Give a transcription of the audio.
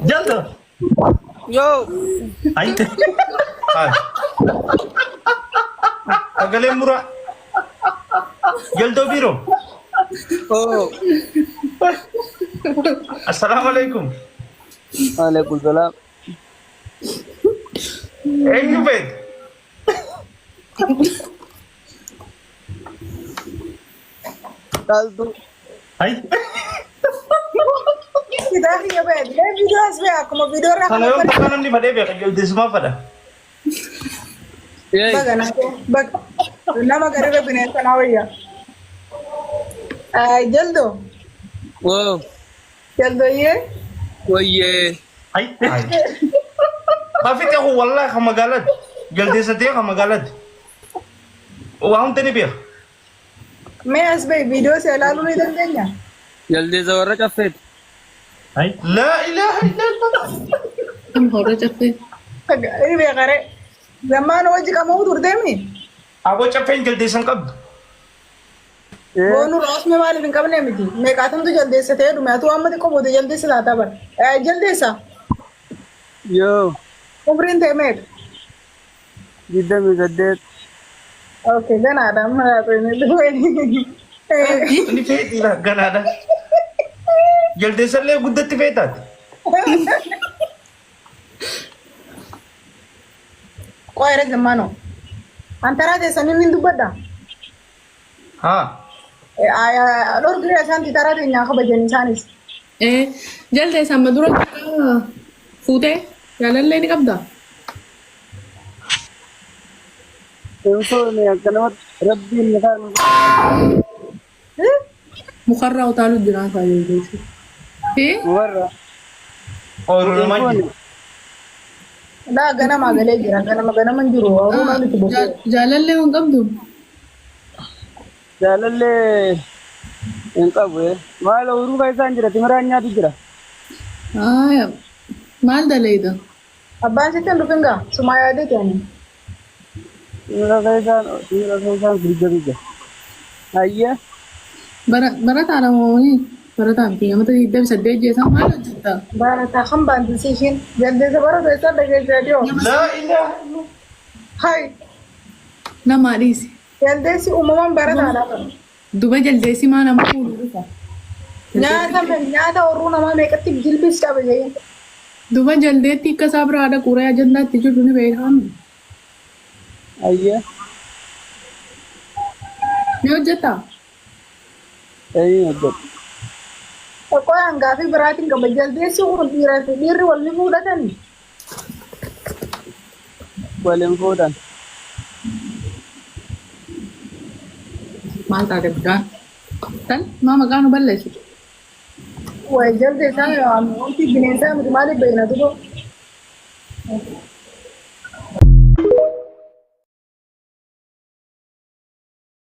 Jaldo. Yoo. Ay. Hai. Sagaleen muraa. Jaldoo biiroo. Oo. Assalaamu alaikum. Waalaikum salaam. Eenyu beekta? Caaltuu. Ay. Fidaa kiyya ba'e. Mee viidiyoo as ba'e akkuma viidiyoo irraa Kana kana yoo bara. bakka namni fadhee beeka jaldeessumaa fadha. Yee. Baga naa baga. Nama garira bineensa naa wayya. Jaldo. Woo. Jaldoyyee. Wayyee. Ay. Hafi ta'u wallahi kan magaalaati. Jaldeessa ta'e kan magaalaati. Waa hunda ni beeka. Mee as ba'e viidiyoo si ilaaluu ni dandeenya? Jaldeessa warra caffeeti. Ay. Laa ilaaha illallah. Kan warra caffee. Inni beekaree. Zammaan hojii qama'uu turteemi? Aboo caffeen jaldeessa hin qabdu. Boonu raasme maaliif hin qabne miti? Meeqaatamtu jaldeessa ta'ee dhume? Atuu amma xiqqoo booda jaldeessa taataa bara. Jaldeessa. Yoo. Umriin ta'e meeqa? 28. Okay, ganaadha amma yaaduu. Inni feetiidha ganaadha. Jaldeessallee guddatti feetaati. Qo'eera zammaanoo. Antaraa teessan inni hin dubbadha. Haa. Dhorkiree isaan taraa teenyaa kabajan isaanis. Eh, jaldeessa amma dura fuutee jaalallee ni qabdaa? Hin fuune akkanumatti rabbiin mataa nu Mukarraa utaalu jira isaa jaldeessi. Eh? warra. Ooyiruu Hin namaa fuune. jiru. Daa ganamaa galee jira. Ganama ganama hin jiru. Ooyiruu namni itti bobba'u. Jaalallee hin qabdu? Jaalallee hin qabu. Maal ooyiruu keessaan jira timiraan nyaatu jira. Aayaa. Maal daleeyda? Abbaan sitti hin dhufin gaa. Sumaa yaadee ta'ani. Timira keessaan timira keessaan fiigatu jira. Hayyee. Barataadha moo barataa miti namoota 28 jeesaa maal hojjetta? Barataa kan baanti ishiin. Jaldeessa bara keessaa dhageessaa dhiyoo. Laa ilaaha illallah. Hai. Namaa dhiisi. Jaldeessi uumamaan barataadha. Duba jaldeessi maa nama fuudhu dhufa? Nyaata nyaata horruu namaa meeqatti jilbis qaba jedhee. Duba jaldeetti akka isaa biraa dhaqu ree ajandaatti jiru ni beekamu. Hayyee. Ni hojjettaa? Eenyu hojjetu? Tokko hangaafii biraatiin qaba. Jaldeessi kun dhiiraa fi dhiirri wal ni fuudhatani. Waliin fuudhan. Maal taate maqaan? Tan maa maqaa nu balleessitu? Way jaldeessaa wanti bineensaa miti maaliif beekna duba?